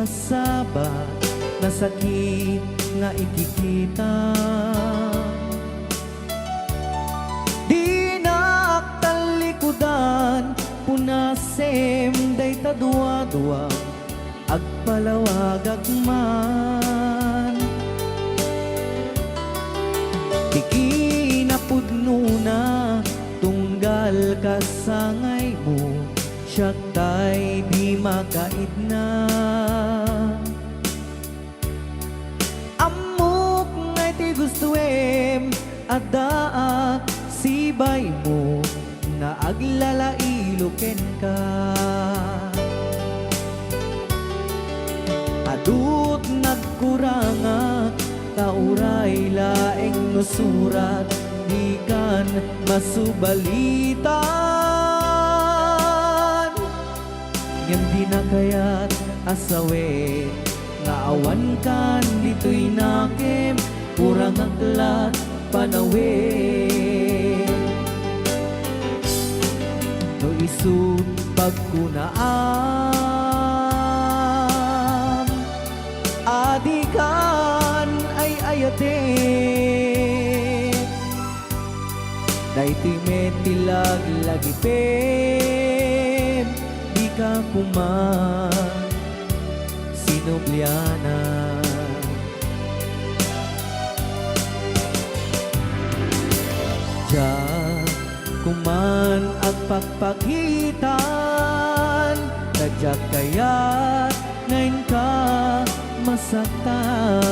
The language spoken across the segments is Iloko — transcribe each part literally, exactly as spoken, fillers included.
Sabat, nasakit nga ikikita. Dinak tallikudan, punasem dayta duadua, agpalawagak man. Ti kinapudnona, tunggal kasangaymo, siak tay di makaidna. Ammok nga iti gustoem, addaak sibaymo nga aglalailo kenka. Adut nagkurangak, ta uray laeng no surat, dikan masubalitan. Ngem dina kayat a sawen nga awankan ditoy nakem, kurangak lat panawen. No isut' pagkunaam, adikan ay-ayaten. Daytoy met ti laglagipem, dika koma sinubliana. Diak koman agpakpakitan, ta diak kayat nga inka masaktan.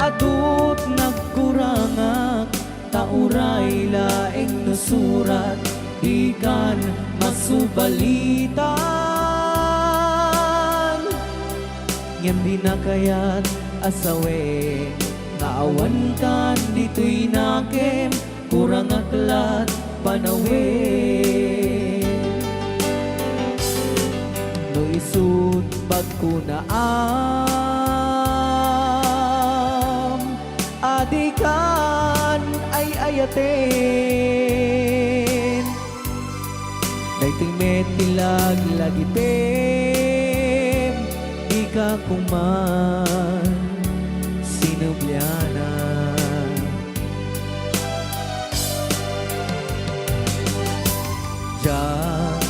Adut nagkurangak, ta uray laeng no surat, dikan masubalitan. Ngem dina kayat a sawen nga awankan ditoy nakem, kurangak lat panawen. No isut' pagkunaam, adikan ay-ayaten. Daytoy met ti laglagipem, dika koman sinubliana. Diak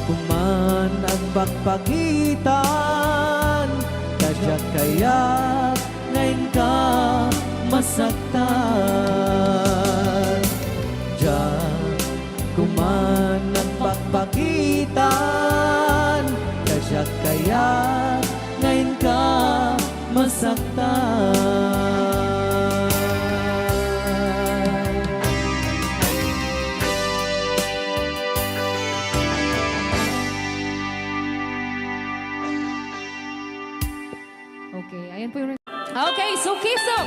koman agpakpakitan, ta diak kayat nga inka masaktan. Diak koman agpakpakitan, ta diak kayat nga inka masaktan. Okay, ayan po yung... Okay, Sukiso!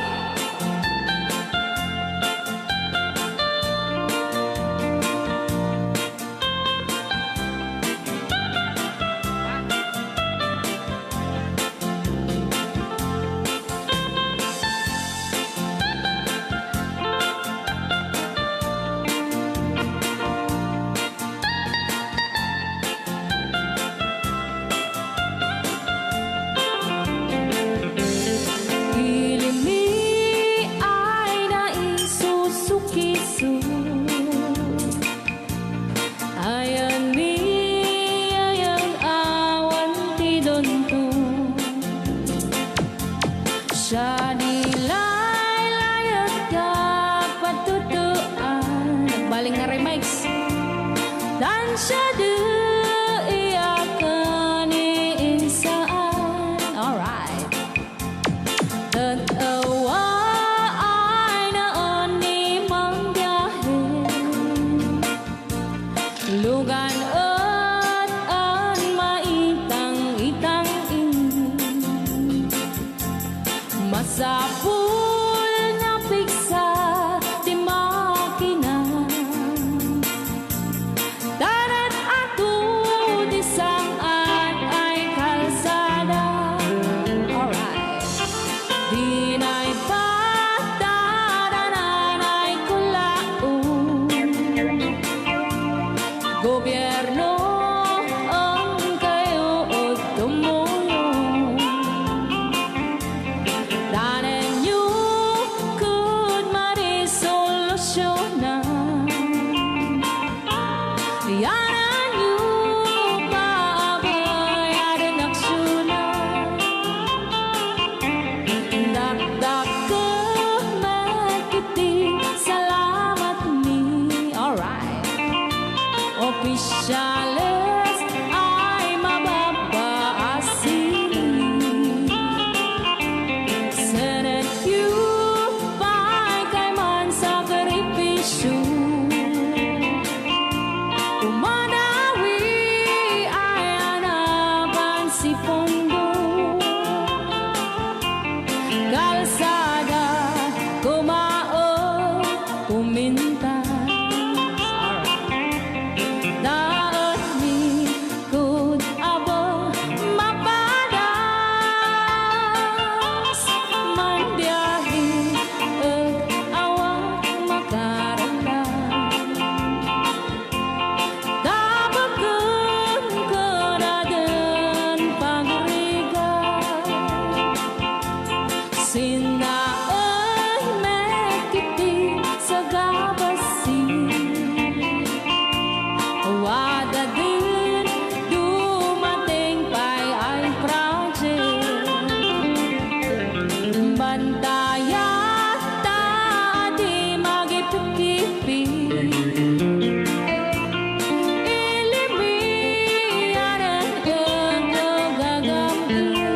Ilimi ay naisusukiso. Ayan ni ayang awan ti dunto. Siya di laylayet ka patutuan. Nagbaling nga remix. Tan siya di iyakan ni insaan. Alright. Tet-ewa ay naan ni mangbiahe. Lugan et an maitang-itang ini. Mas Sapul nga pigsa ti makina. Tanan ato ti sang-at ay kalsada. Alright. Dinay patadanan ay kulaon. Gobierno, ang kayo o tumulong. Danenyo kud marisolusyona. Yananyo paabayaden aksiyona. Dakdakkel met iti salamatmi. Alright. Opisyales ay mababa a sining. Senenyo pay kayman sakripisyo. Umanawi ay anapan si pondo. Kalsada, kumaon, kumintas. Alright. Daetmi kud abo mapadas. Manbiahe et awan makararag. Tabaken kadaden pagrigat. Sinnaen met iti sagabasi. Wadaden dumateng pay ay project. Bantayat ta adi magipikipi. Ilimi anen ket gagam-is.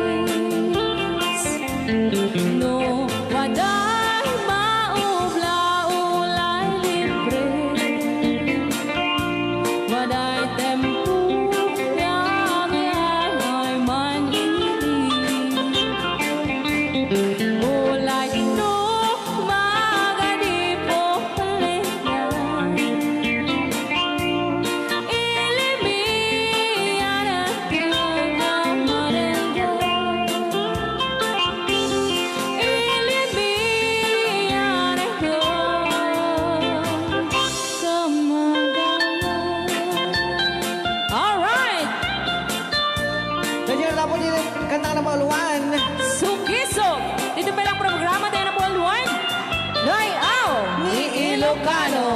No waday maubla, ulay libre. Waday tempo, yagay man ini. Ulay no magadi po. Alright! Kanya na po din kanta na maluan. Sukisok! Dito pa lang programa tayo na po, Luan. Ray-aw ni Ilocano.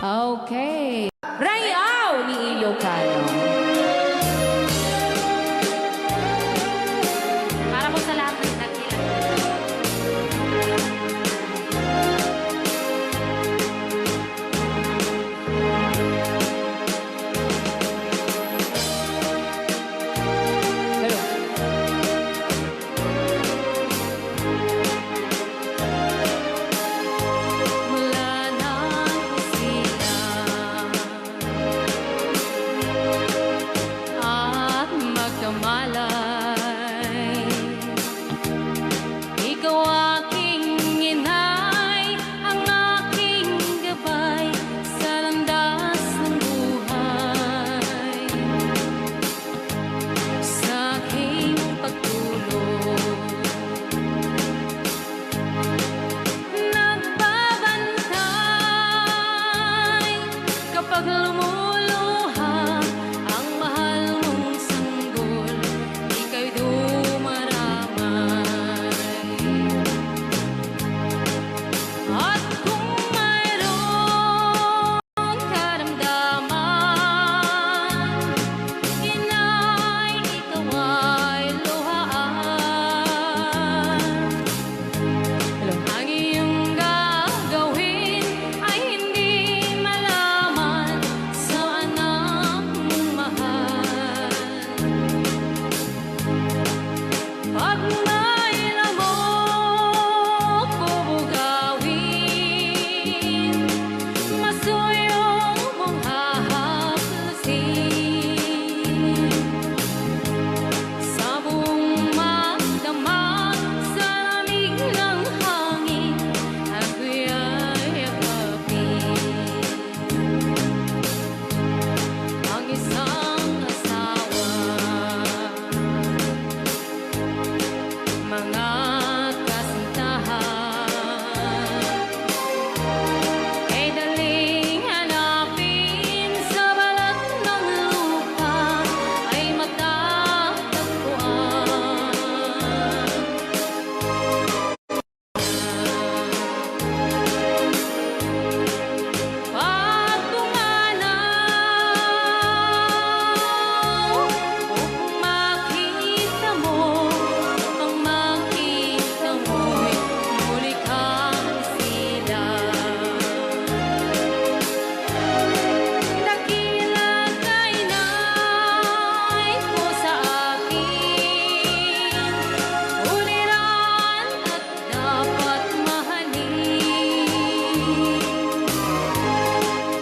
Okay. Ray-aw ni Ilocano. Para po sa lahat ng nagkilala.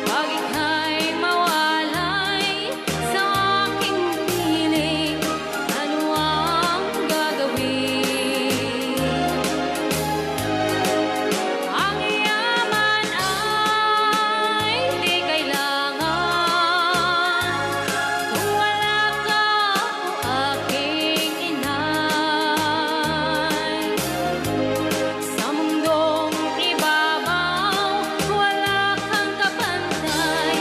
Pag ika'y mawalay sa aking piling, ano ang gagawin? Ang yaman ay di kailangan kung wala ka, o aking inay. Sa mundong ibabaw, wala kang kapantay,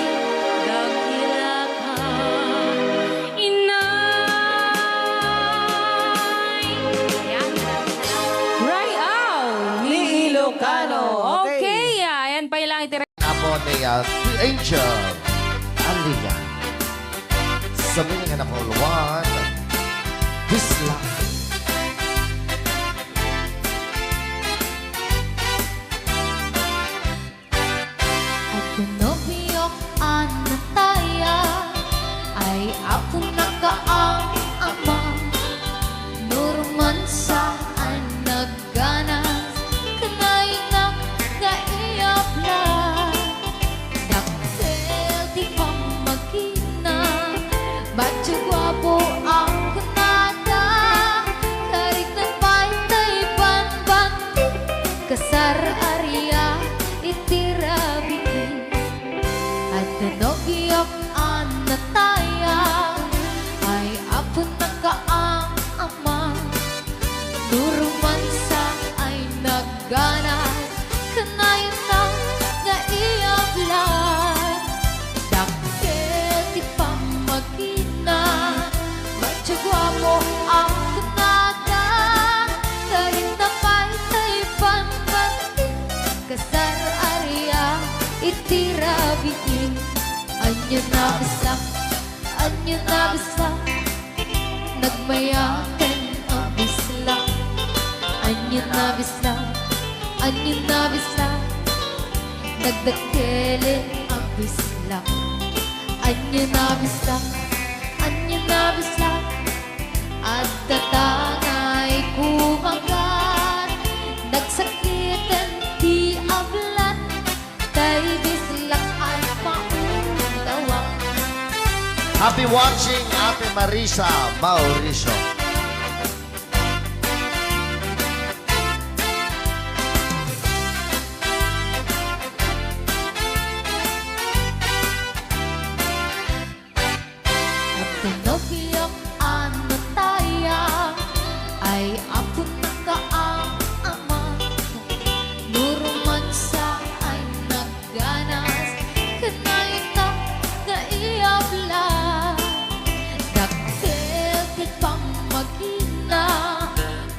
dakila ka, inay. Yan. Rayaw ni Ilocano. Okay. Okay, ah, ayan pa ilang itira- Apo ni, ah, The Angel Alia. Sabi nga na call one, this love. Adda nobiok a Natalia, ay apo na ka ang ama. Nuruman sa ay nagganas, kanaynak nga iyabla. Dakkel ti pammagina, batio guapo ang kunada, karit na pay tay banbanti, kasar aria iti rabii. Adda nobiok a Natalia, ay apo na ka ang ama. Nuruman sa ay nagganas, kanaynak nga iyabla. Dakkel ti pammagina, batio guapo ang kunada, karit na pay tay banbanti, kasar aria iti rabii. Ania a bislak, ania a bislak, nagmayaten a bislak. Ania a bislak, ania a bislak, nagdakkelen a bislak. Ania a bislak, ania a bislak, adda tangay kumagat, nagsakiten ti ablat, tay bislak ay maulawak. Happy watching, Ate Marisa Mauricio. Adda nobiok a Natalia, ay apo na ka ang ama. Nurumansa ay nagganas, kanaynak nga iyabla. Dakkel ti pammagina,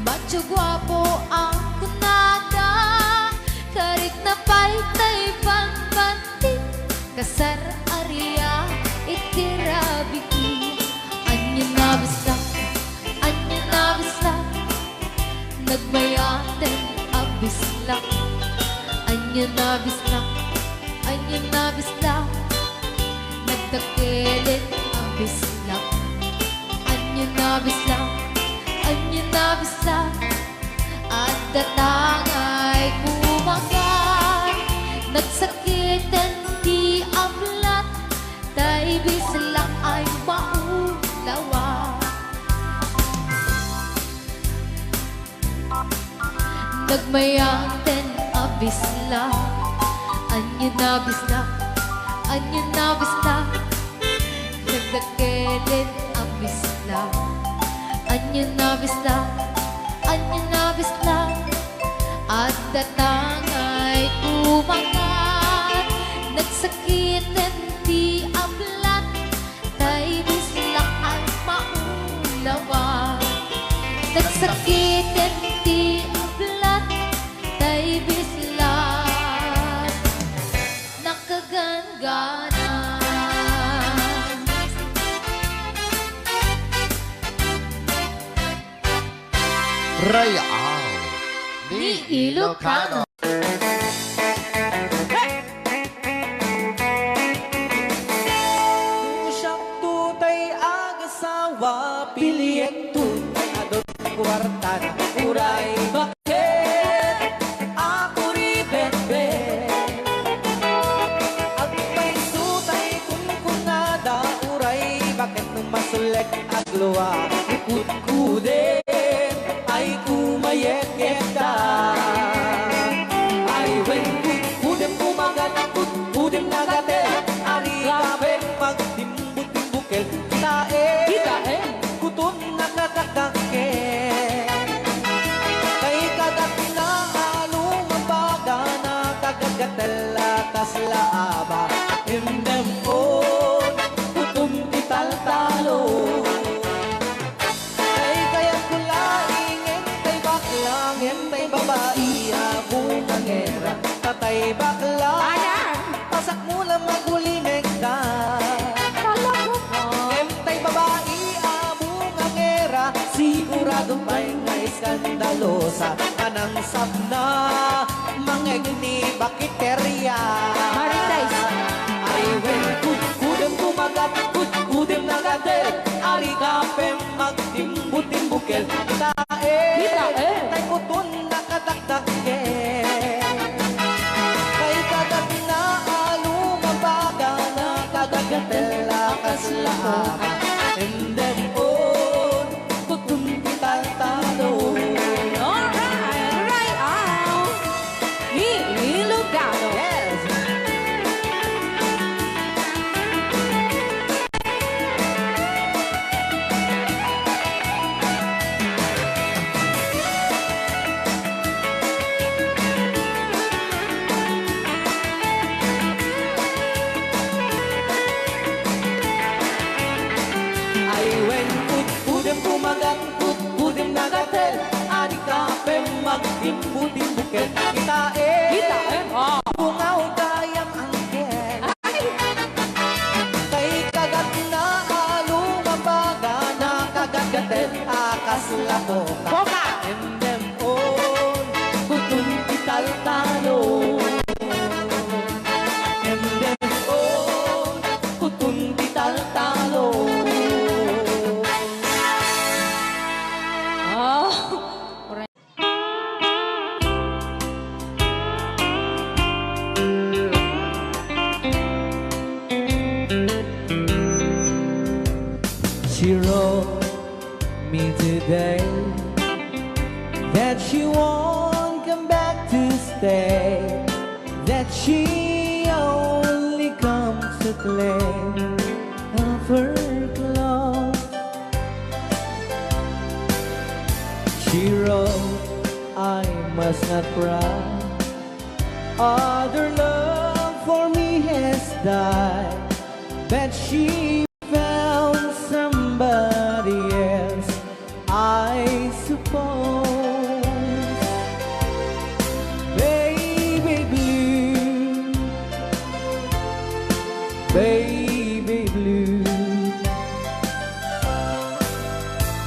batio guapo ang kunada, karit na pay tay banbanti, kasar aria iti rabii. Ania a bislak, ania a bislak, nagmayaten a bislak. Ania a bislak, ania a bislak, nagdakkelen a bislak. Ania a bislak, ania a bislak, adda tangay kumagat, nagsakiten ti ablat, tay bislak ay maulawak. Nagmayaten a bislak, ania a bislak, ania a bislak, nagdakkelen a bislak. Ania a bislak, ania a bislak, adda tangay kumagat, nagsakiten ti ablat, tay bislak ay maulawak. Nagsakiten ti ablat, tay bislak nakaganggana. Rayaw ni Ilocano. Siak to tay agasawa, piliek to tay adun kuartana. Uray bakket a kuribetbet. Ni kudkudem ay kumayeketa. Ay wen, kudkudem kumagat, kudkudem nagatel, ari kapen magtimbutimbukkel. Kitaem, kitaem, kuton nakadakdakkel. Kay kagatna a lumabaga, nakagagatel a kasla a ba. Emdem on, kuton ti taltalo. Kay kayatko laeng, ngem tay bakla, ngem tay babai a bungangera. Tatay bakla, ayan, pasakmo la magulimekda. Talaga ka? Ngem tay babai a bungangera, sigurado pay nga eskandalosa. Anang sapna, mangegni bakiteria. Marites. Ay wen, kudkudem kumagat, kudkudem nagatel, ari kapen magtimbutimbukkel. Kitaem, kitaem, tay kuton nakadakdakkel. Kay kagatna a lumabaga, nakagagatel a kasla a ba. Emdem on, kuton ti taltalo. Alright, right out. Ni Ilugano. Yes. Ay wen, kudkudem kumagat, kudkudem nagatel, ari kapen magtimbutimbukkel. Kitaem, kitaem, ah, bungaw gayam angkel. Ay! Kay kagatna a lumabaga, nakagagatel a kasla koka. Koka! Emdem on, kuton ti taltalo. Emdem on, kuton ti taltalo. Ah, She wrote me today that she won't come back to stay, that she only comes to play of her clothes. She wrote, "I must not cry. Other love for me has died." But she found somebody else, I suppose. Baby blue, baby blue,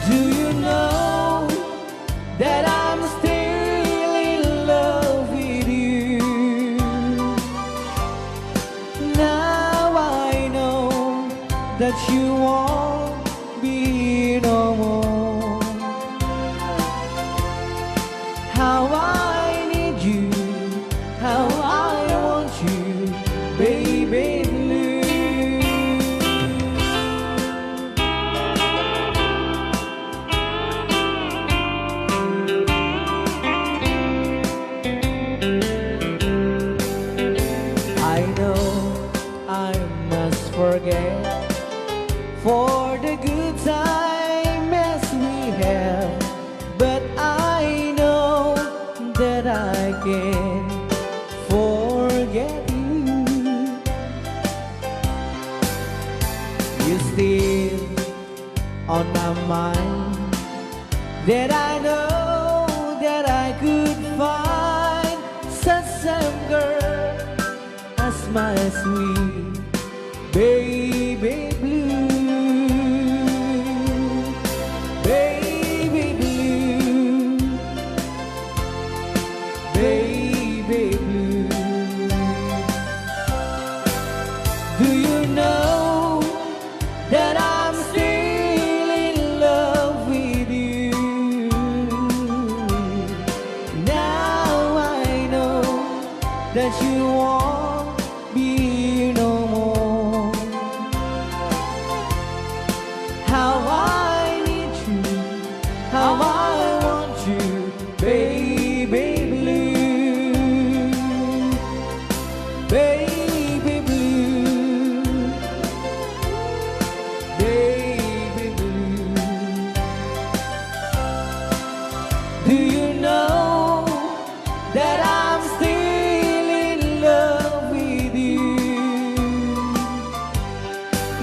do you know that I'm still in love with you? Now I know that you won't be here no more. How I need you, how I want you, baby blue. I know I must forget for the good time as we have, but I know that I can't forget you. You still on my mind, that I know that I could find such same girl as my sweet baby blue. Baby blue, baby blue, do you know that I'm still in love with you? Now I know that you won't be here no more. How I Baby blue, baby blue. Do you know that I'm still in love with you?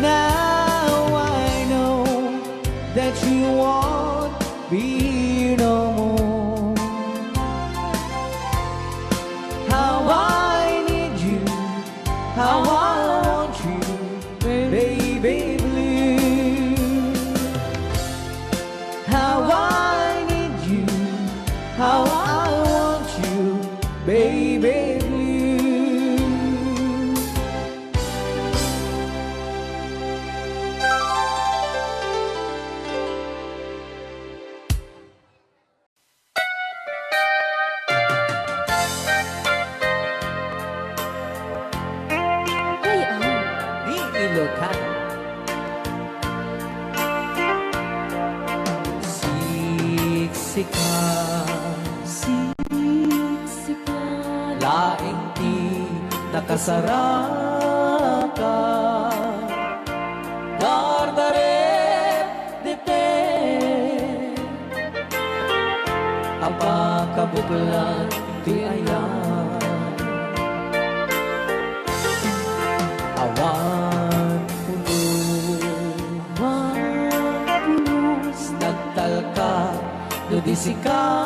Now I know that you won't be here no more. How I need you, how I want you, baby blue. How I need you, how I want you, baby blue. Ay, ah. Di Ilocano. Siksika, siksika, laeng ti nakasaraka. Dardarep dete a pakabuklan ti ayan. Awan pulos, awan pulos, nagtalka no di sika.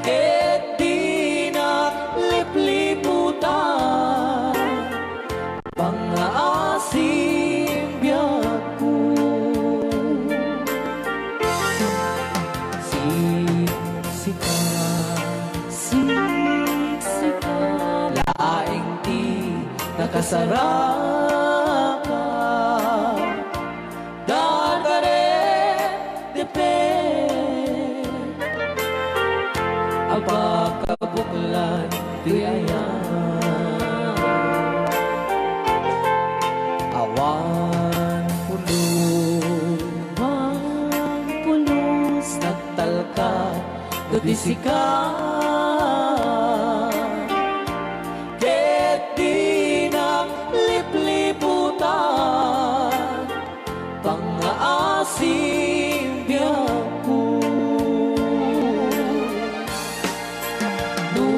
Ket dinak lipliputan pangngaasim biagko. Siksika, siksika, laeng ti nakasaraka. Dardarep dete a pakabuklan ti ayan. Awan pulos, awan pulos, nagtalka no di sika. Ket dinak lipliputan pangngaasim biagko. No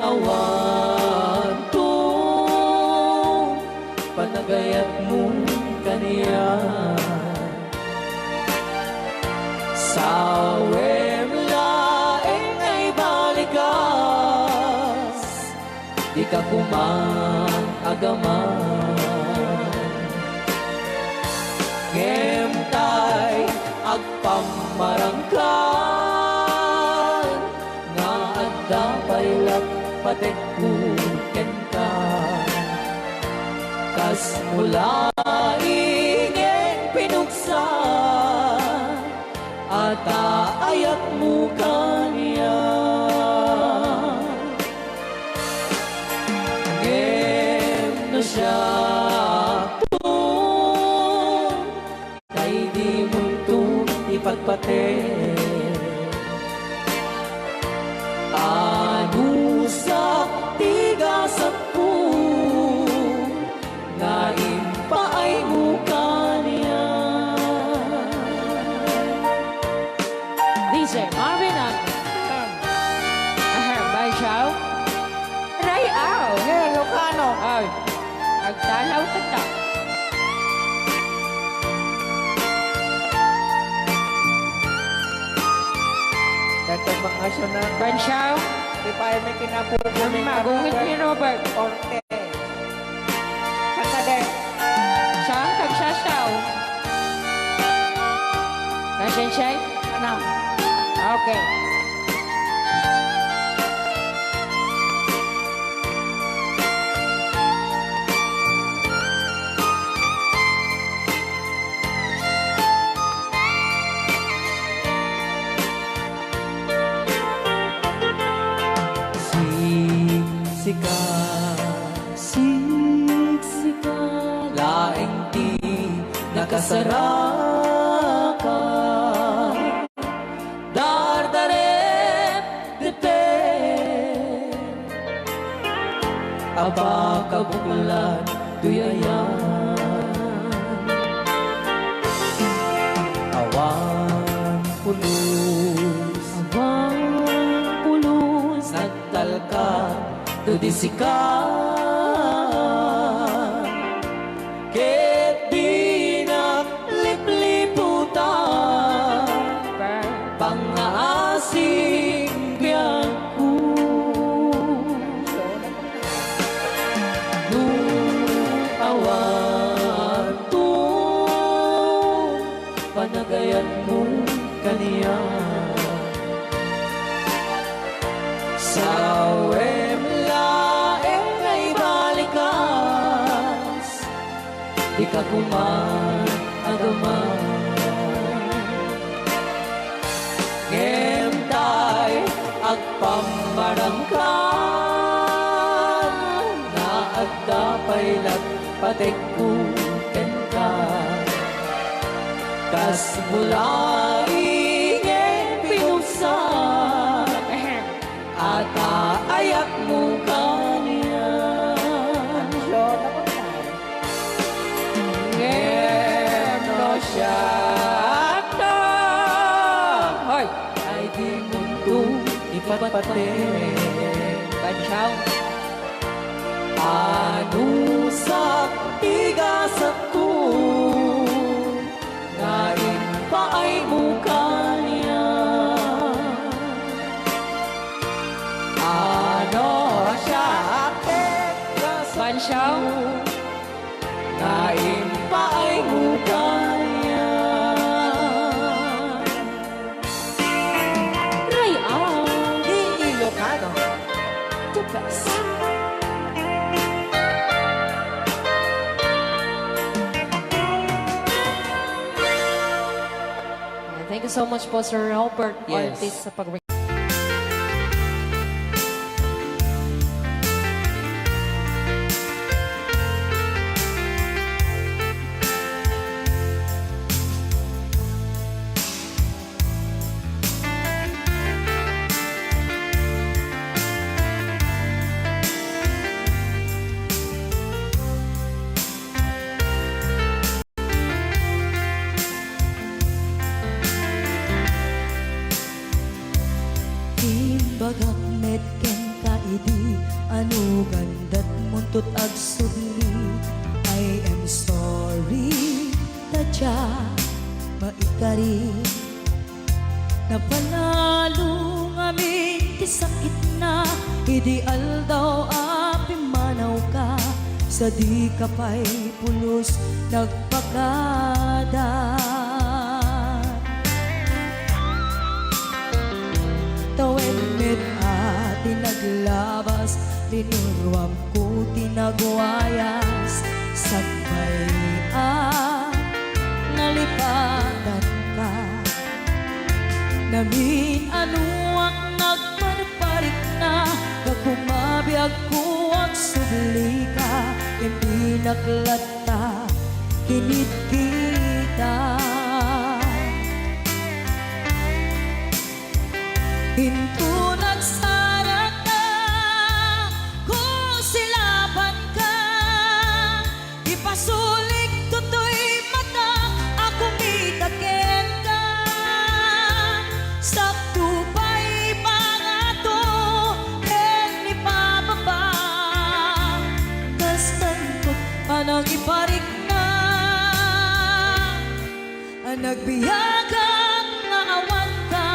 awanto panagayatmo kaniak, sawem laeng nga ibalikas. Dika koma agaman. Ngem tay agpammarangkan nga adda pay la pategko kenka. Kasmo laeng pinuksa a taayatmo kaniak. Ngem no siakto, tay dimonto ipatpateg. Anusak ti gasatko nga impaaymo kaniak. D J Marvin ang, ahem, Bansiaw. Ray-aw. Yeah, Ilocano. Ay, agtalaw ka ta. Dagdag mga asyonal. Bansiaw. Di pa ay may kinapupo. Ang magungit ni Robert. Orte. Kakade. Saan kagsasaw? Nasensya? Ano? Okay. Siksika, siksika, laeng ti nakasaraka. Dardare a pakabuklan toy ayan. Awan pulos, awan pulos, nagtalka to di sika. Ket dinak lipliputan, pangngaasim biagko. No awan to panagayatmo kaniak, sawem laeng nga ibalikas, dika koma agama. Ngem tay agpammarangka, nga adda pay lat- patekko kenka. Kas bulaing pinugsa, a taayakmo kaniak. Ngem no siak, hoy, ay dimonto ipatpatek. Bansiaw. Anusak ti gasatko nga impaaymo kaniak. Ano siak ket gasatko nga impaaymo kaniak. Ray-an. Ilocano. The best. Ayan, thank you so much po, Sir Robert Ortiz, sa pag- Imbagak met kenka idi anugan datmonto agsubli. I am sorry, ta diak maikari. Napanalo ngamin ti sakitna idi aldaw a pimmanawka, sa dika pay pulos nagpakada. Tawen met a ti naglabas, linuruamko ti nagwayas, sakbay a nalipatanka. Namin-anoak nagparparikna, gapu mabiagko agsublika, ken dinak latta kinitkita. Inton agsarangka, kusilapanka, ipasulikto toy matak a kumita kenka. Sakto pay ipangato ken ipababa, kas tanto a nangiparikna. A nagbiagak nga awanka.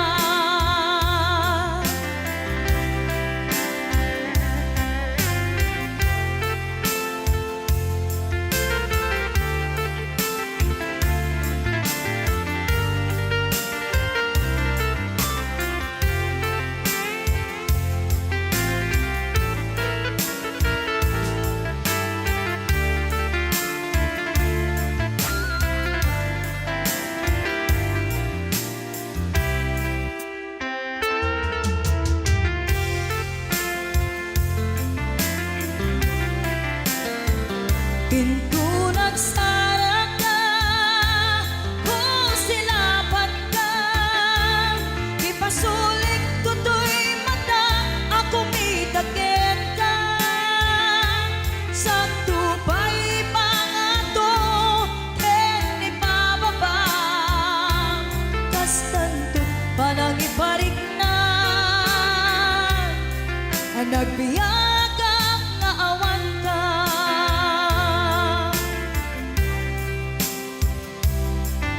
Nagbiagak nga awanka.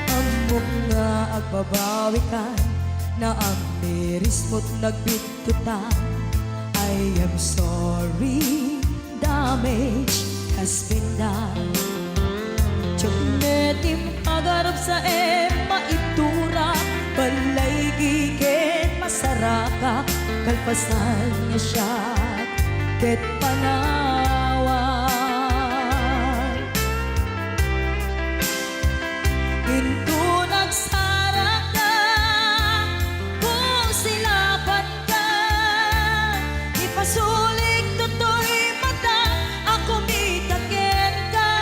Ammok nga agbabawikan, naamirismo't nagbidtotan. I am sorry, damage has been done. Diak met impagarupsaem maitura, balay giken masarakak, kalpasan nga siak ket panawan. Inton agsarakka, kusilapan ka, ipasulik toy mata a kumita kenka.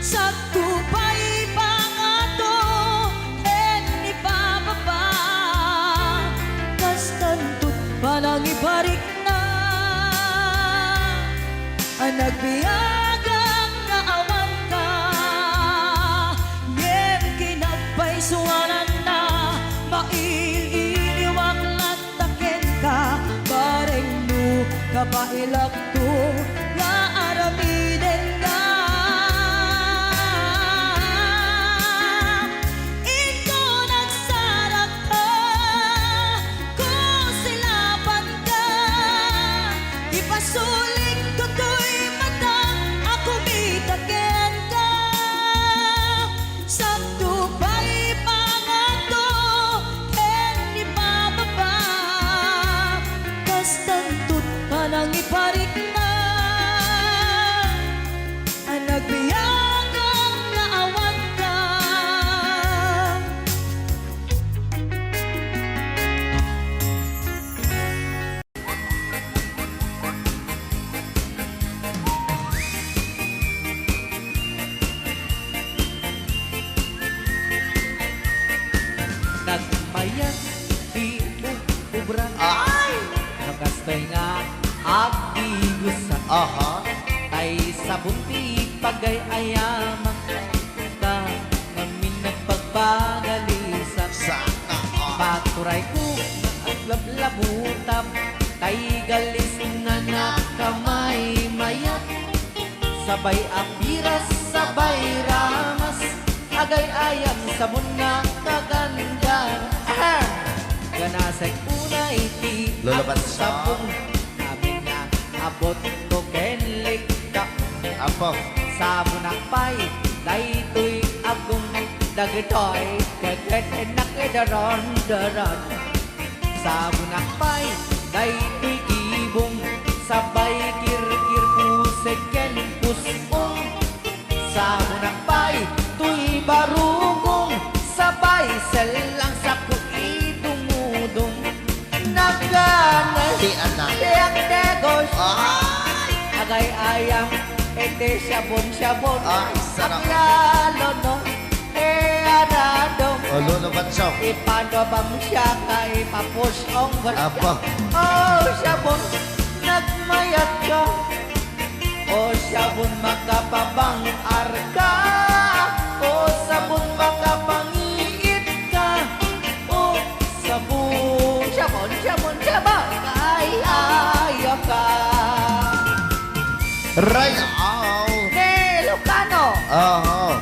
Sakto pay pangato ken ni Papa, kastanto panangiparikna. A nagbiagak nga awanka, ngem kinagpaysuananna, mail-iliwak latta kenka, bareng no kabaelakto nga aramidenka. Inton agsarakka, kusilapanka, ipasulik toy mata a kumita kenka. Sakto pay pangato ken ni Papa, kastanto panangiparikna. A nagbiagak nga awanka. Nagmayat ti ub-, ubra. Ay! No kastoy nga agdigosa. Aha. Tay sabon ti pagay-ayamak. Ta ngamin nagpagpagalisak. Sana all. Paturayko nga aglablabutap. Tay galis nga nakamaymayat. Sabay a piras, sabay ramas. Agay-ayam sabon nga kaganda. Ahem! Ganasek unay ti Lolo Bansa. Agsabong. Amin nga abot ko ken likka. Apo. Sabonak pay daytoy agong dagitoy keket ennak idaron-daron. Sabonak pay daytoy gibong sabay kirkir pusek ken pus-ong. Sabonak pay toy barukong, sabay sellang sako idumudong. Nagganas ti anak. Ti agdegos. Ay! Agay-ayam iti sabon-sabon. Ay, sarap. Aglalo no, e, aradong. Olo no, Banso. Ipanobam siya ka ipapusong. Apa. Oh, sabon, nagmayat ka. O sabon, makapabang-ar ka. O sabon, makapangiit ka. O sabon, sabon, sabon, sabon, ay, ay, ka. Ray, aw. Ni Lucano. Aha.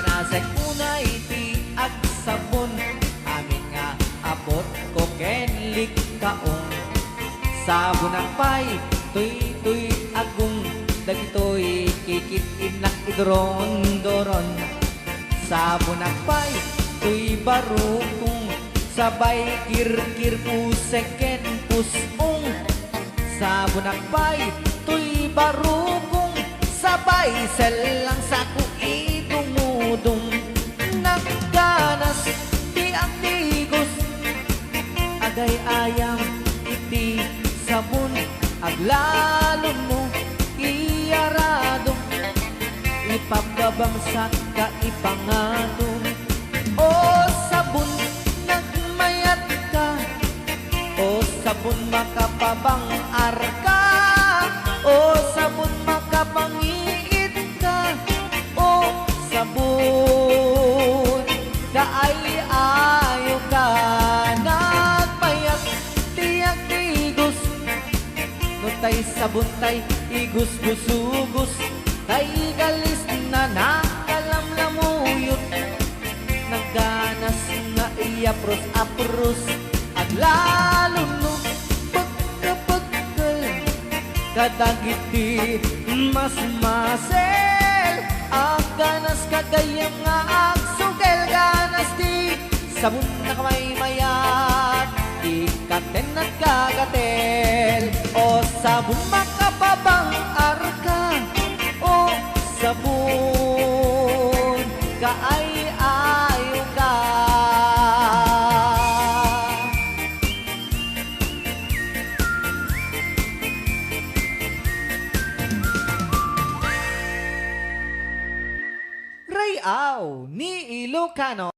Nasek unay ti agsabon, amin nga abot ko ken likkaon. Sabonak pay, toy, toy, agong, dagitoy kikit-innak iduron-duron. Sabonak pay, toy, barukong, sabay kirkir pusek ken pus-ong. Sabonak pay, toy, barukong, sabay sellang sako idumudong. Nagganas ti agdigos, agay-ayam iti sabon, aglalo no iya Pabbabangsak ka ipanganom. O sabon, nagmayatka. O sabon, makapabang-arka. O sabon, makapangiitka. O sabon, kaay-ayoka. Nagmayat ti agtigos. No tay sabon tay igusgusugus, tay galis na nakalamlamuyot, naganas nga iyapros-apros, aglalo no pekkel-pekkel kadagiti masmasel, aganas ka gayyem nga agsugel, ganas ti sabon a kamaymayat, ikkaten a kagatel. O sabon, makapabang-arka. O sabon, kaay-ayoka. Ray-aw ni Ilocano.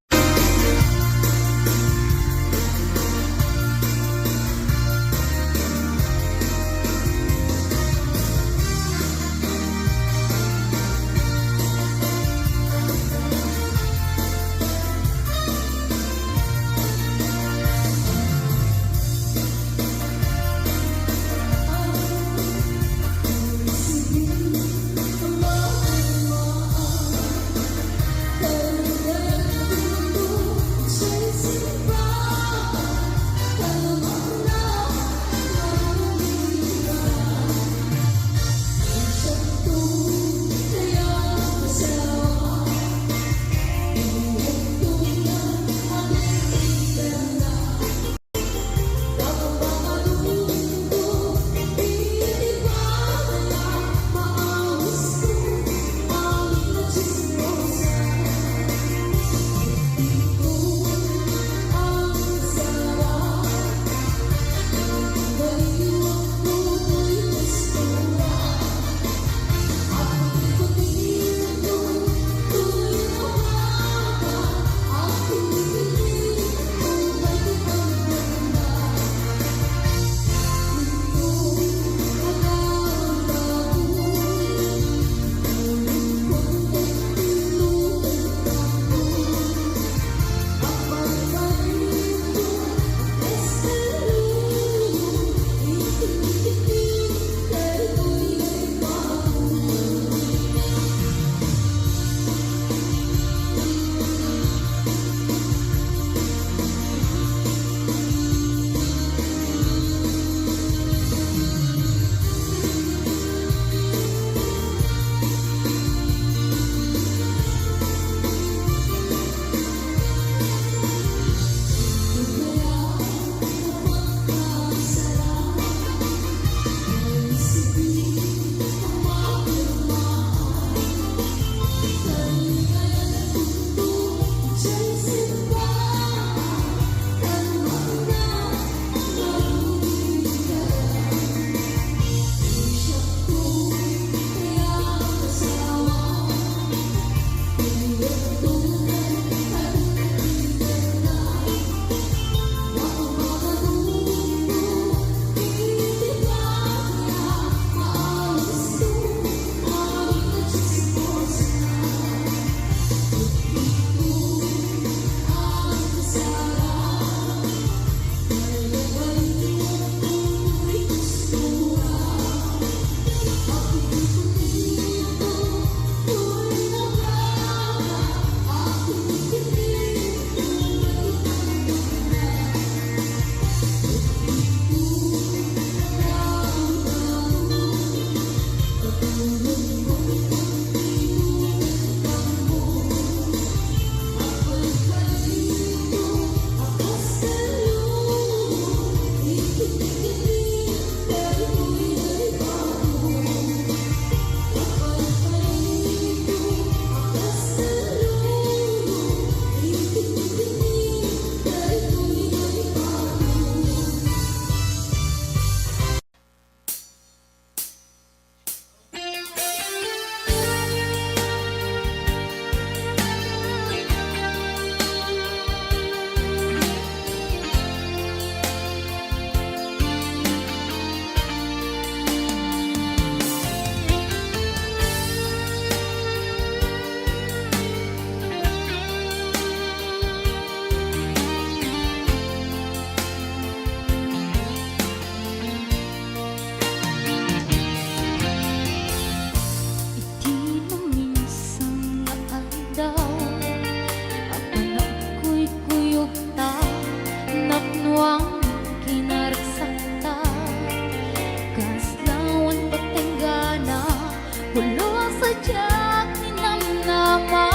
Luas a diak ninamnama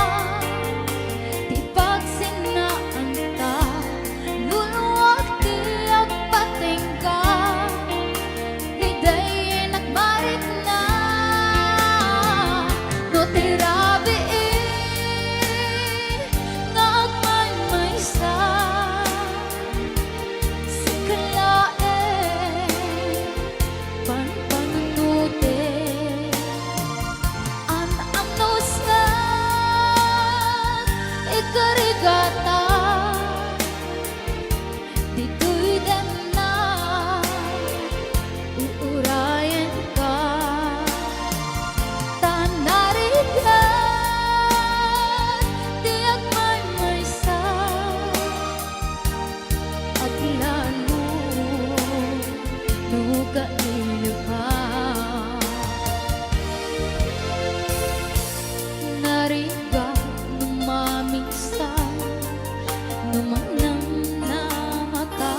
ti pagsinnaanta, luluag ti agpatingga, ni daydi nagmarikna. No ti rabii nga agmaymaysa, sika laeng panpanunotek. An-annusak, ikarigata, ditoy denna, uurayenka. Ta narigat ti agmaymaysa, aglalo no kailioka. Narigat no mamigsa, no mangnamnamaka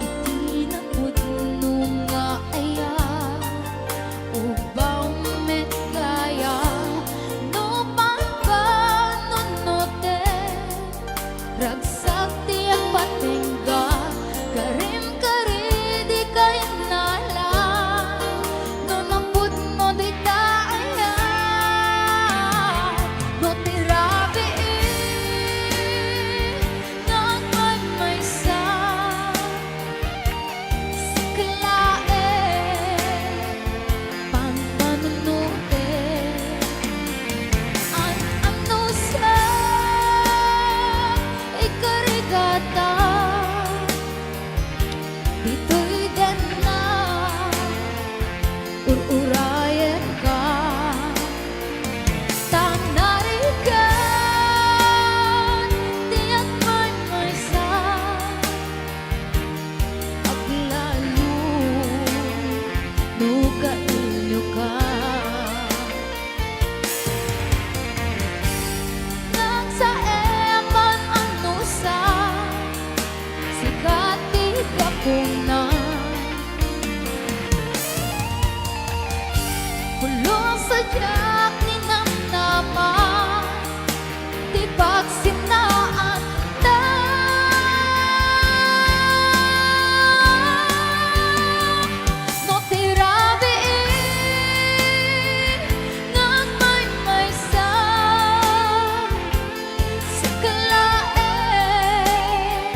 iti napudno nga aya. Ubaw met gaya no panpanunotek. Ragsak ti agpatingga, karim kari di kainnalan. No napudno dita aya, no ti rabii nga agmaymaysa, sika laeng panpanunotek. An-annusak, ikarigata, ditoy denna, ur-urayenka. Ta narigat ti agmaymaysa, aglalo no kailioka. Nagsaem a man-annusak, sika ti gapuna. Pulos a diak ninamnama ti pagsinnaanta. No ti rabii nga agmaymaysa, sika laeng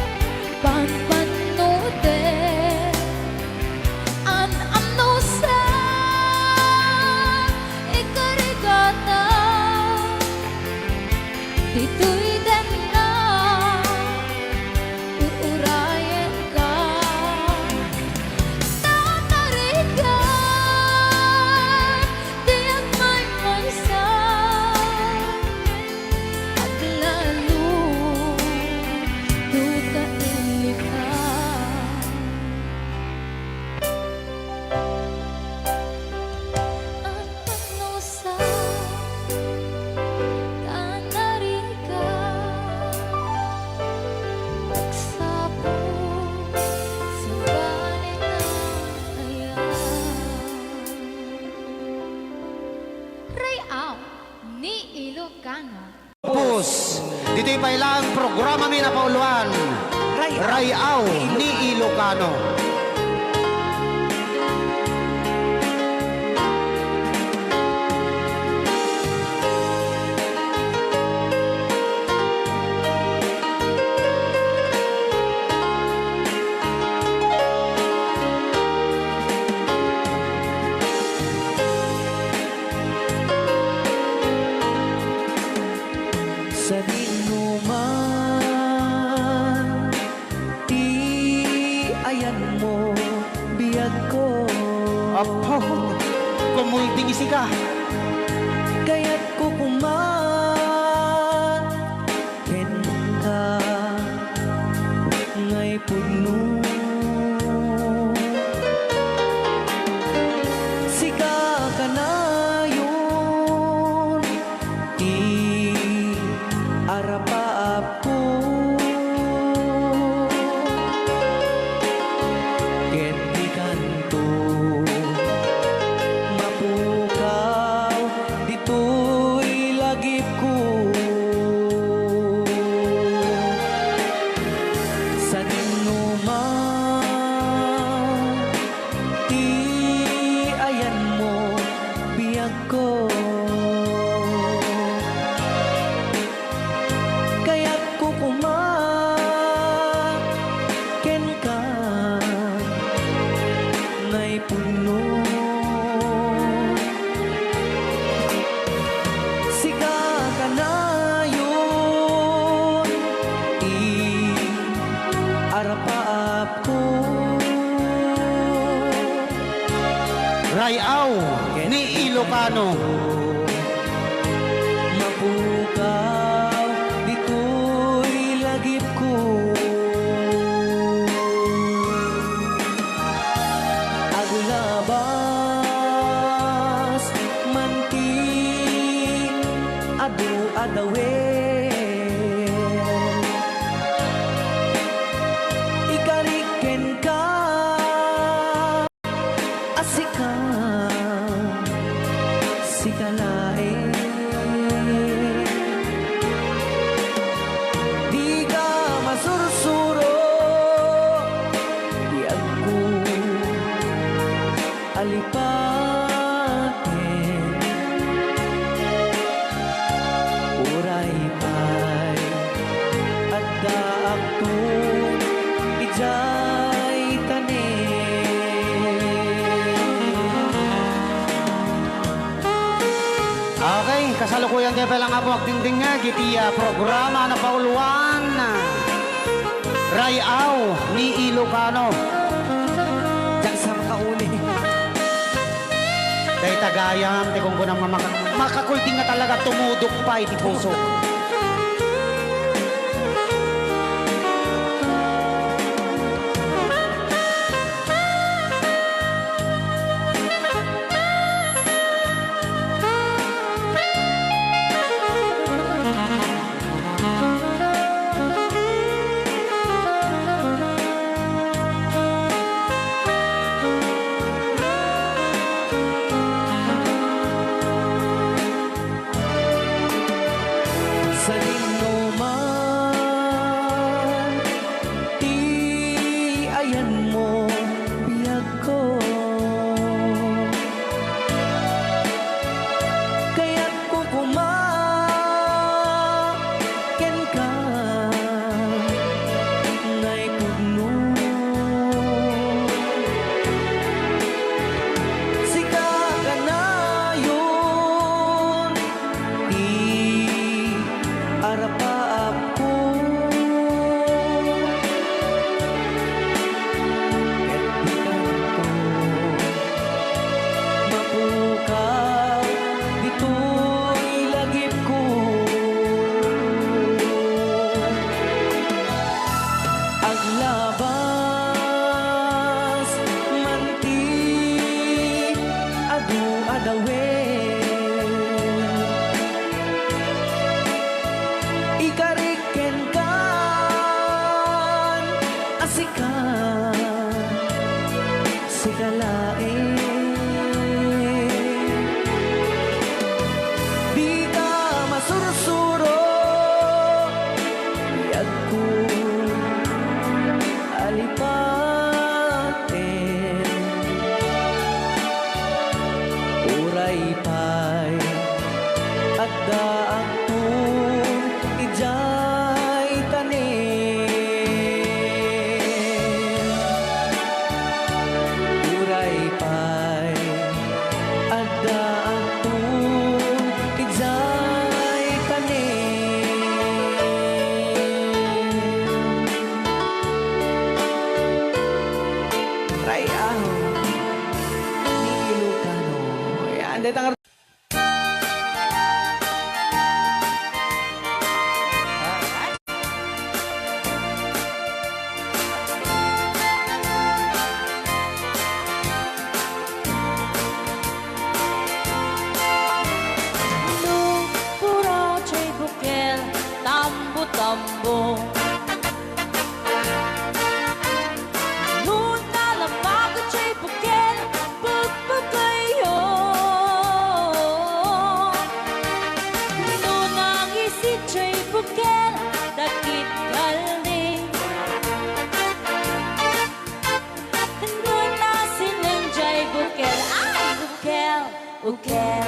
panpanunotek. An-annusak, ikarigata, ditoy denna, ur-urayenka. Ta narigat ti agmaymaysa, aglalo no kailioka. An-annusak, ta narigat, agsapul, sabali na aya. Ray-aw ni Ilocano. Pus, ditoy pay laeng programami a napauluan, Ray-aw ni Ilocano. Sadino man ti ayanmo, biagko. Apo, kumulting isika. Kayatko koma kenka, ngay pudno. Sika kanayon ti arapaapko. Ket dikanto mapukaw. Ano? Mapukaw ditoy lagipko. Aglabas man ti adu-adawen. Ikarik kenka a sika, sika laeng. Dika masursuro, biagko a lipaten. Uray pay addaakto idiay tanem. Okay, kasalukuyan tayo pay lang, Apo, agdingdingngeg iti, ah, programa a napauluan, ah, Ray-aw ni Ilocano. Diak sa makauli. Dayta gayam ti kunkunam nga maka-, makakulding nga talaga tumudok pay ti puso. Sadinoman ti ayanmo, biagko. Kayatko koma kenka, naipudno. Sika kanayon ti arapaapko. Ket dikanto mapukaw ditoy lagipko. Aglabas man ti adu-adawen. Ikarik kenkan a sika, sika laeng. Dika masursuro, biagko a lipaten. Uray pay addaakto idiay tanem. Uray pay addaakto idiay tanem. Ray-aw ni Ilocano. Ayan, dahil ang Nupura jay bukel, tambo-tambo. No nalabag jay bukel, pagpagayo. No nangisi jay bukel, dakit kaldi. No nasineng jay bukel, ay, bukel. Bukel.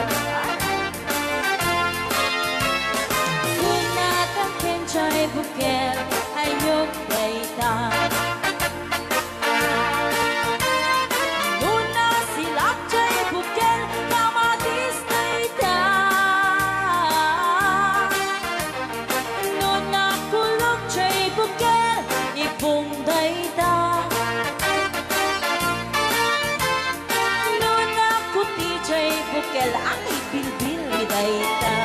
Kunatan ken jay bukel, Ay, ta.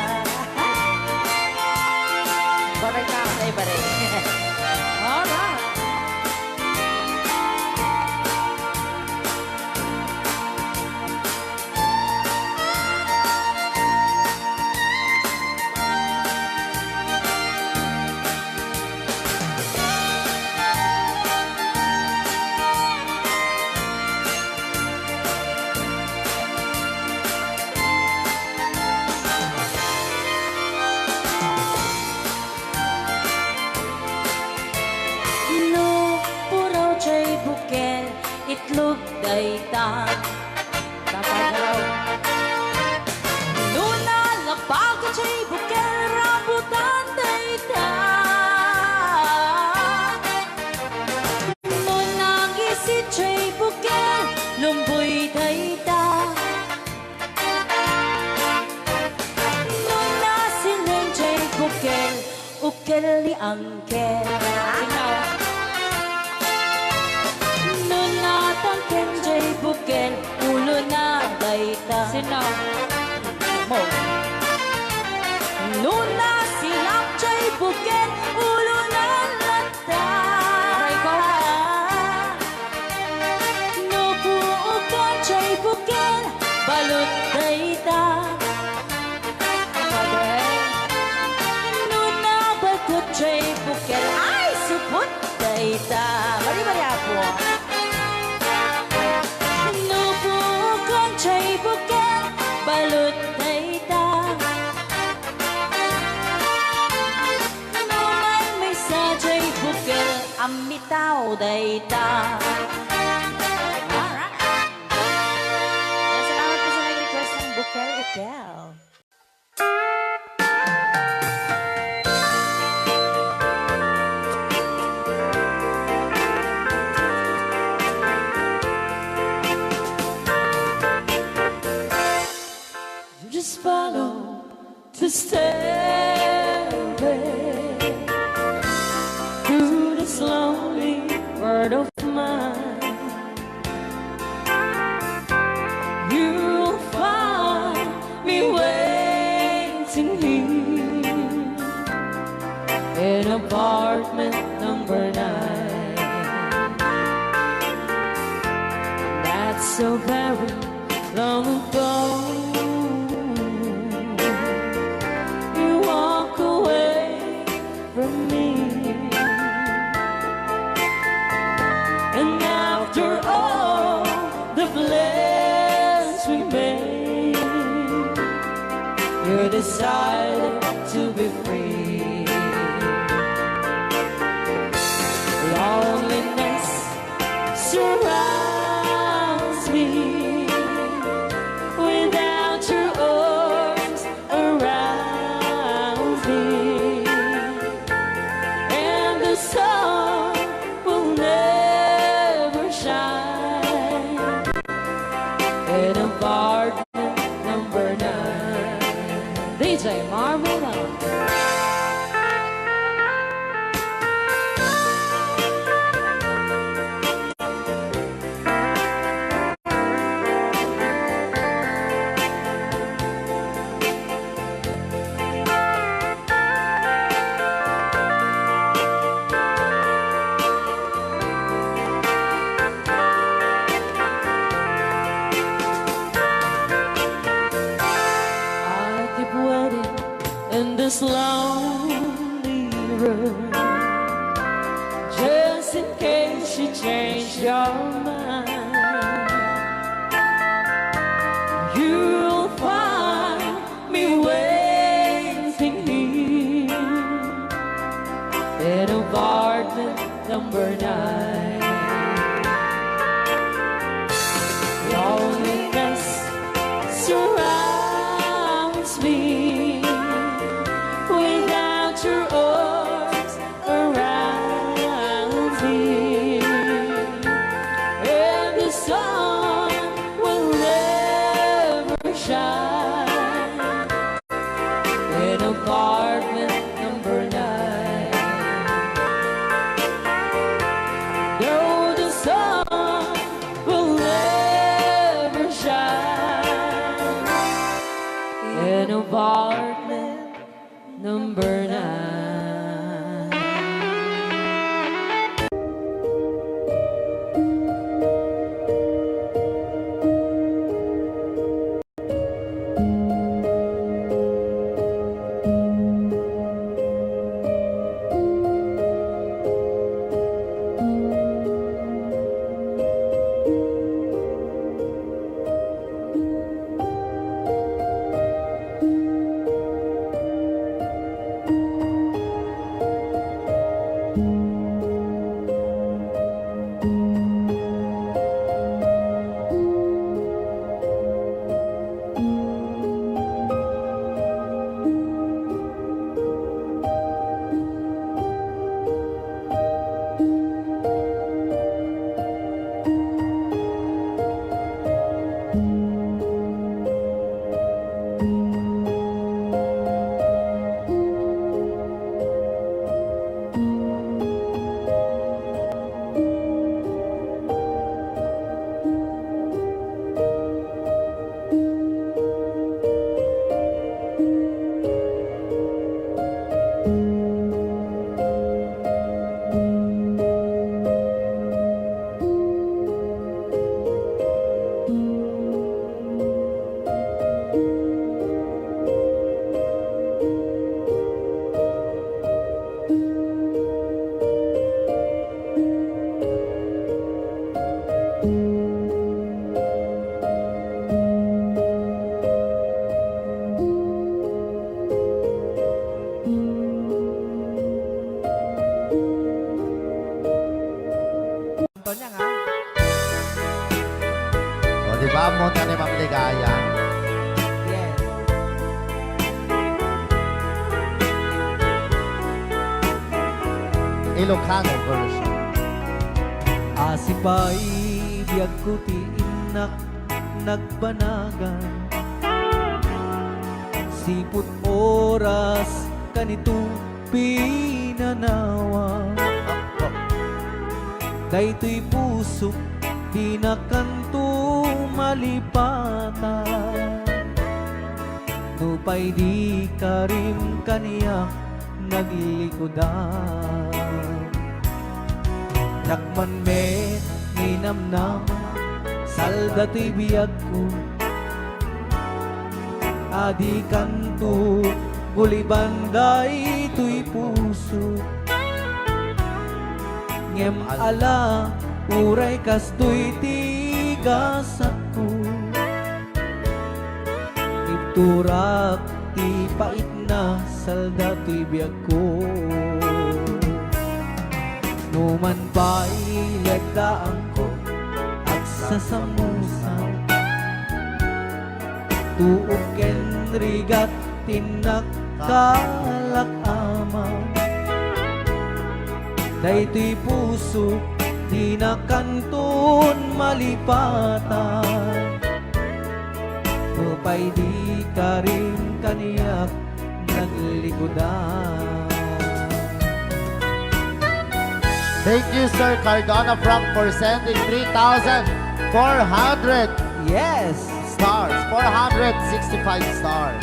Baray ka, ay, baray. Alright. No puraw jay bukel, itlog dayta. Dapat raw. No nalabag jay bukel, rambutan dayta. No nangisit jay bukel, lumboy dayta. No nasileng jay bukel, ukel ni Angkel. Sino? No natangken jay bukel, ulo na dayta. Sino? Mo. No nasilak jay bukel, ulo na latta. Aray ko. No puokan jay bukel, balut dayta. Aray. No nabatot jay bukel, ay, supot dayta. Bari-bari, apo. No puokan jay bukel, balut dayta. No maymaysa jay bukel, ammitaw dayta. Alright. Yan, salamat po sa nag-request ng bukel-ukel. Just follow the stairway through this lonely world of mine. You'll find me waiting here in apartment number nine. Not so very long ago, you walk away from me. And after all the plans we made, you decided to be free. Loneliness surrounds me without your arms around me, and the sun will never shine in apartment number nine. D J Marvin. I keep waiting in this lonely room, just in case you change your mind. You'll find me waiting here in apartment number nine. Loneliness surrounds me without your arms around me. Apartment number nine. Antonia nga? O, di ba? Ammo ta ni Ma'am Ligaya. Yes. Ilocano version. Asipay biagko ti innak nagbanagan. Siput oras kanito pinanawa. Daytoy pusok dina kanto malipatan. Nupay di karim kaniak naglikudan. Dakman met ni namnama, salda toy biagko. Adi kanto guliban daytoy puso. Ngem ala, uray kastoy ti gasatko. Ibturak ti paitna, salda toy biagko. Numan pay lagdaangko, agsasamusa. Tuok ken rigat ti nakkalak-ama. Daytoy puso dina kanton malipatan. Nupay di karim kaniak naglikudan. Thank you, Sir Cardona Frank, for sending three thousand four hundred Yes! stars. Four hundred sixty-five stars.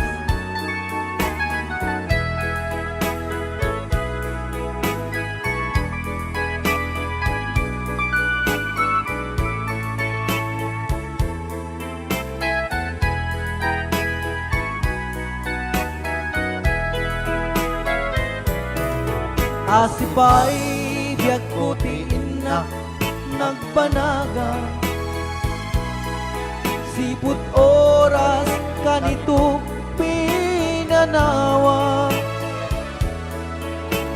Asipay biagko ti innak nagbanagan. Siput oras kanito pinanawa.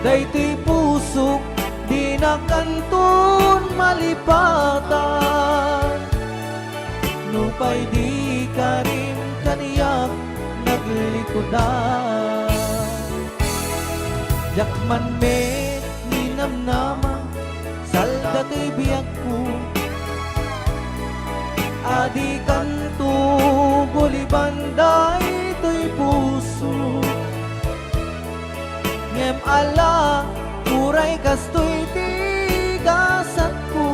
Daytoy pusok dina kanton malipatan. Nupay di karim kaniak naglikudan. Diak man met ninamnama, salda toy biagko. Adi kanto guliban daytoy puso. Ngem ala, uray kastoy ti gasatko.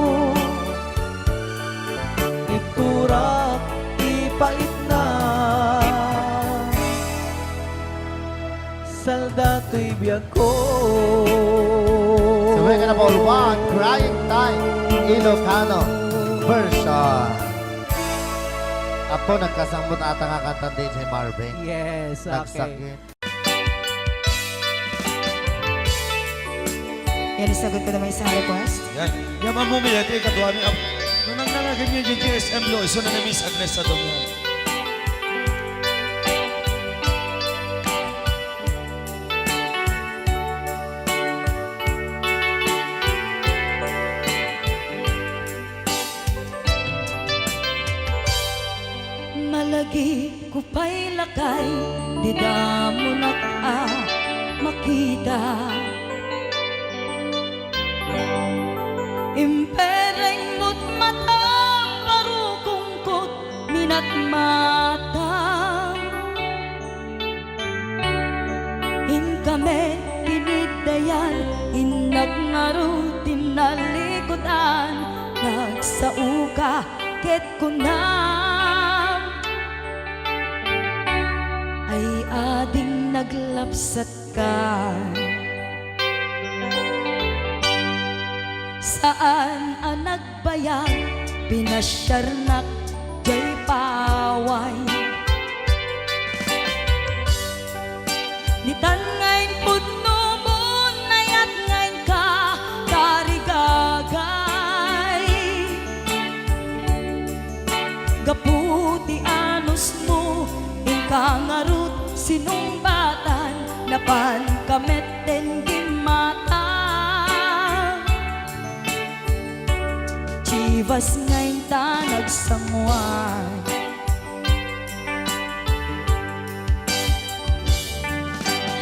Ibturak ti paitna. Tal datoy biagko. Subay ka na, Paul Juan, Crying Time, Ilocano version. Apo, nagkasangmot ata nga kanta ni D J Marvin. Yes, okay. Nagsakit. Yan, isagot ko naman isang request. Yan. Yan, Ma'am Mumi, iti ikaduami. Ap-, nung nang nangagin yung G G S M Lo, iso na ni Miss Agnes sa Domingo. Malagipko pay lakay, dida monak a makita. Impereng mo't matam, barukongko't minatmata. Inka met tiniddayan, innak ngarud tinnalikudan, nagsaoka ket kunam, ay ading naglapsatka. Saan a nagbayag, pinasiarnak jay paway. Ditan nga impudno mo, nayat nga inka tarigagay. Gapu ti anusmo, inka ngarud sinungbatan, napanka metten gimmata. Chivas nga inta nagsanguan.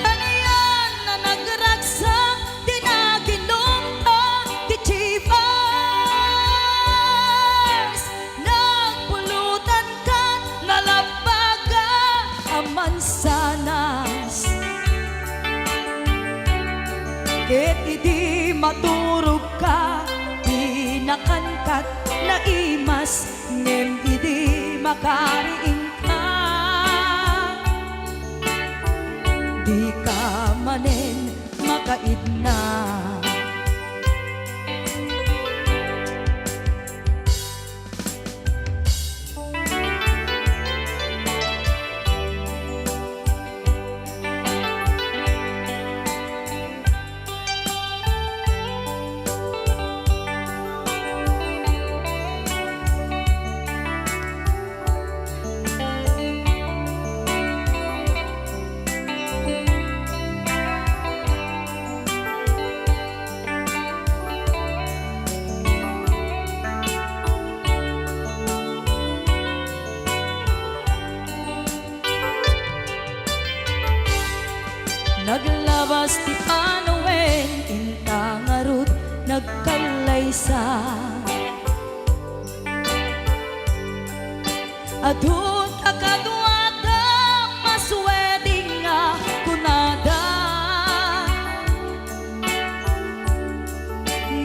Anian a nagragsak ti naginumta ti Chivas? Nagpulutan kat nalabbaga a mansanas. Ket idi maturogka, pinakankat naimas, ngem idi makariingka, dika manen makaidna. Naglabas ti panawen, inta ngarud nagkallaysa. Adun a kaduada, mas wedding nga kunada.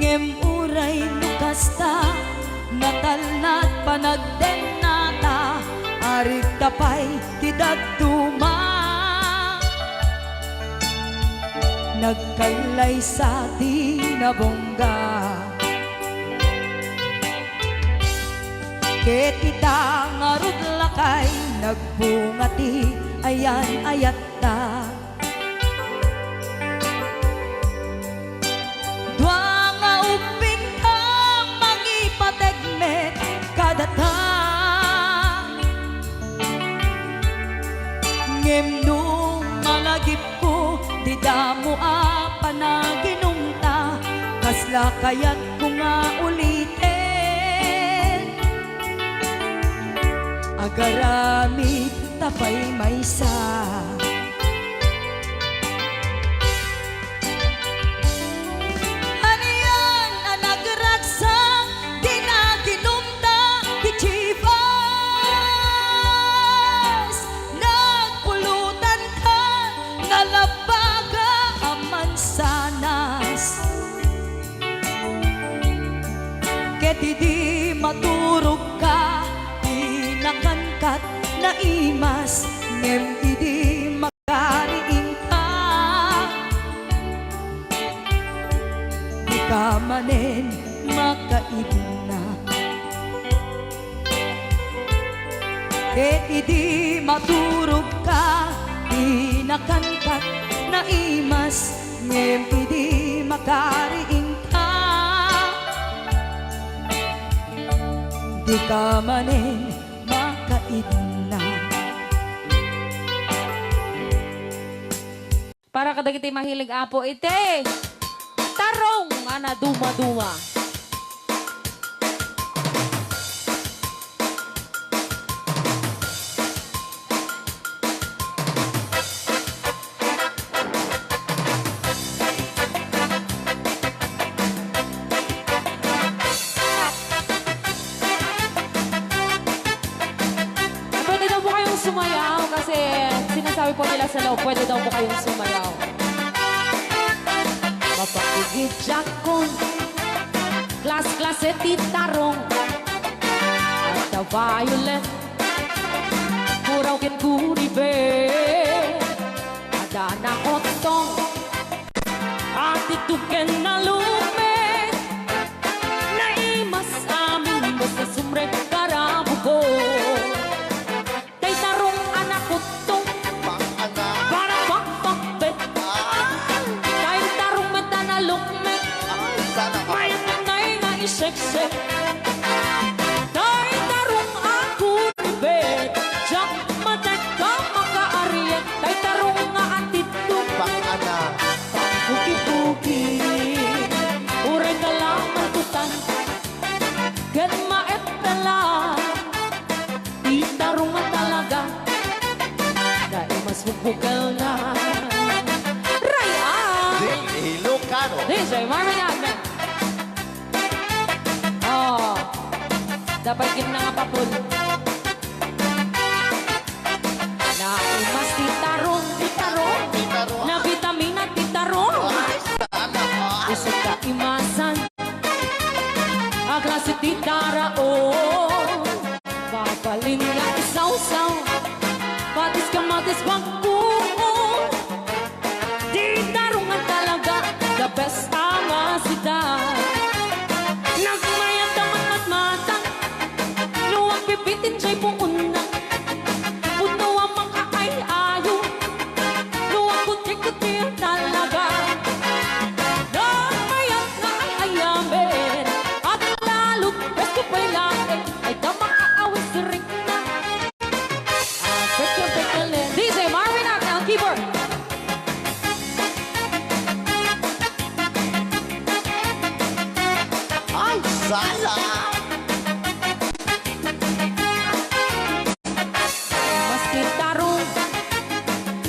Ngem uray no kasta, natalna ti panagdennata, arigta pay ti dadduma. Nagkallaysa ti nabungga. Ket ita ngarud lakay, nagbunga ti ayan-ayatta. Dua nga ubbingta, mangipateg met kadata. Ngem no malagipko ti damo a panaginumta, kasla kayatko nga uliten? Agaramid ta pay maysa. Anian a nagragsak ti naginumta ti Chivas? Nagpulutan kat nalabbaga a mansanas. Ket idi maturogka, pinakankat naimas, ngem idi makariingka, Nakankat, naimas, ngem idi makariingka, dika manen makaidna. Para kadagiti mahilig, Apo, iti tarong a nadumaduma. Pwede daw po kayong sumayaw kasi sinasabi po nila sa loob, pwede daw po kayong sumayaw. Mapakigidjakon, klas-klase ti tarong. Adda violet, puraw ken guribe. Adda naottong, atitud ken nalukmek. Naimas amin basta sumrek karabuko. Tay tarong a naottong, para pakpakbet. Tay tarong met a nalukmek. Mayat ngay nga iseksek. Tay tarong a kuribet. Diak matekka makaariek. Tay tarong nga atitud. Pangbugibugi. Uray kalaman kutan. Ken maeppelan. Ti tarong a talaga. Naimas bukbukelna. Ray-am! Di Ilocano. D J Marvin Agna. Oh. Dapat gid na nga papul. Naimas ti tarong. Ti tarong. Ti tarong. Nabitamina ti tarong. Ay, sana all. Isut kaimasan. A klase ti tarong. Mabalin nga isawsaw. Patis kamatis bangko. Ti tarong a talaga, the best a masita. Nagmayat a matmatmata, no agbibitin jay puonna. Pudno a makaay-ayo, no agkutkutki talaga. Nagmayat nga ay-ayamen, aglalok, presko pay laeng, ay da makaawis rikna. Ah, pekeng-pekeng le. D J Marvin Agna, keyboard. Ay, sala! Mas ti tarong,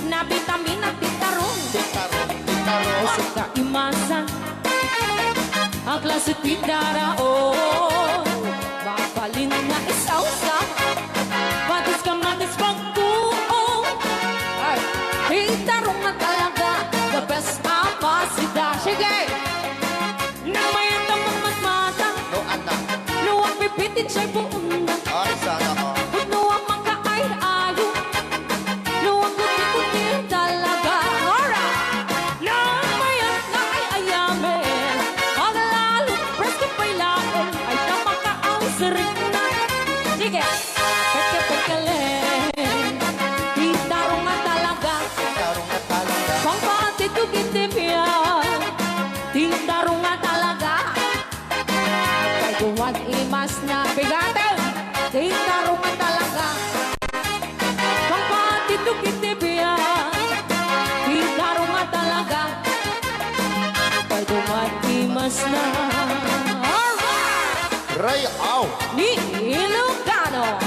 nabitamina ti tarong. Ti tarong, ti tarong. Isut kaimasan. A klase ti tarong, mabalin nga isawsaw. Patis kamatis bangko. Ay, ti tarong a talaga, the best a masita. Sige! Nagmayat a matmatmata. No, anak. No, agbibitin jay puonna. Ay, sana all. Pudno a makaay-ayo. No, agkutkutki talaga. Alright! Nagmayat nga ay-ayamen, aglalok, presko pay laeng, ay da makaawis rikna. Sige. Pekeng-pekeng le. Ti tarong a talaga. Ti tarong a talaga. Pangpaatid to iti biag. Ti tarong a talaga. Kay duman imas na bigaten. Ti tarong a talaga. Pangpaatid to iti biag. Ti tarong a talaga. Kay duman imas na. Alright! Ray-am! Ni Ilocano.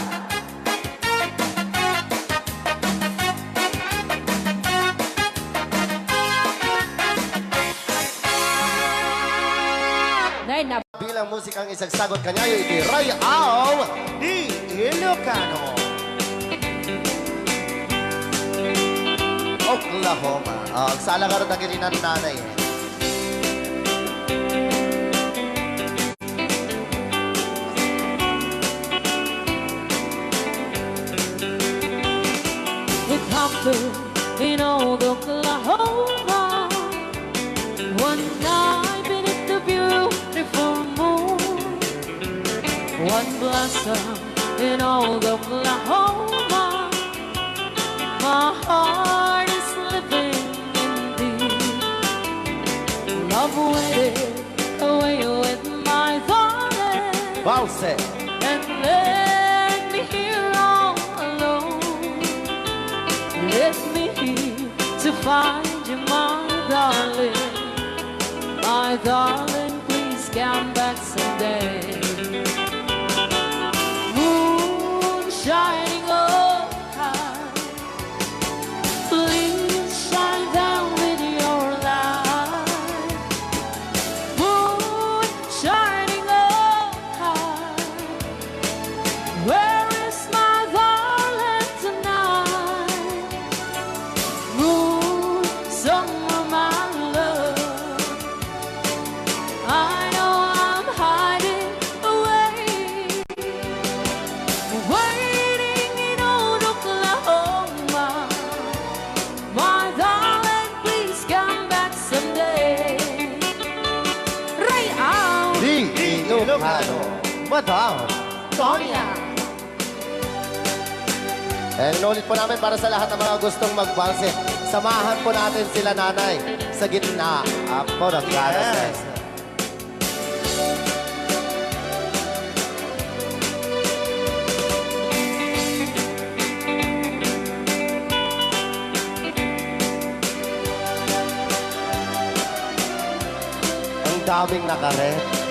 Nay, na- Bilang musikang isagsagot kaniayo iti Ray-am ni Ilocano. Oklahoma. Ah, agsala ngarud dagiti nannanay. It happened in old Oklahoma. One night beneath the beautiful moon. One blossom in old Oklahoma. My heart is And left me here all alone. Left me here to find you, my darling. My darling, please come back someday. Moon shining overhead, please shine down with your light. Moon shining overhead, where is my darling tonight? Moon, somewhere, my love, I know I'm hiding away, waiting in old Oklahoma. My darling, please come back someday. Ray out! Di Ilocano. Madam. Sonia. And inulit po namin para sa lahat ng mga gustong magbalse. Samahan po natin sila, Nanay, sa gitna. Apo, ng Yes. Ang daming nakaret.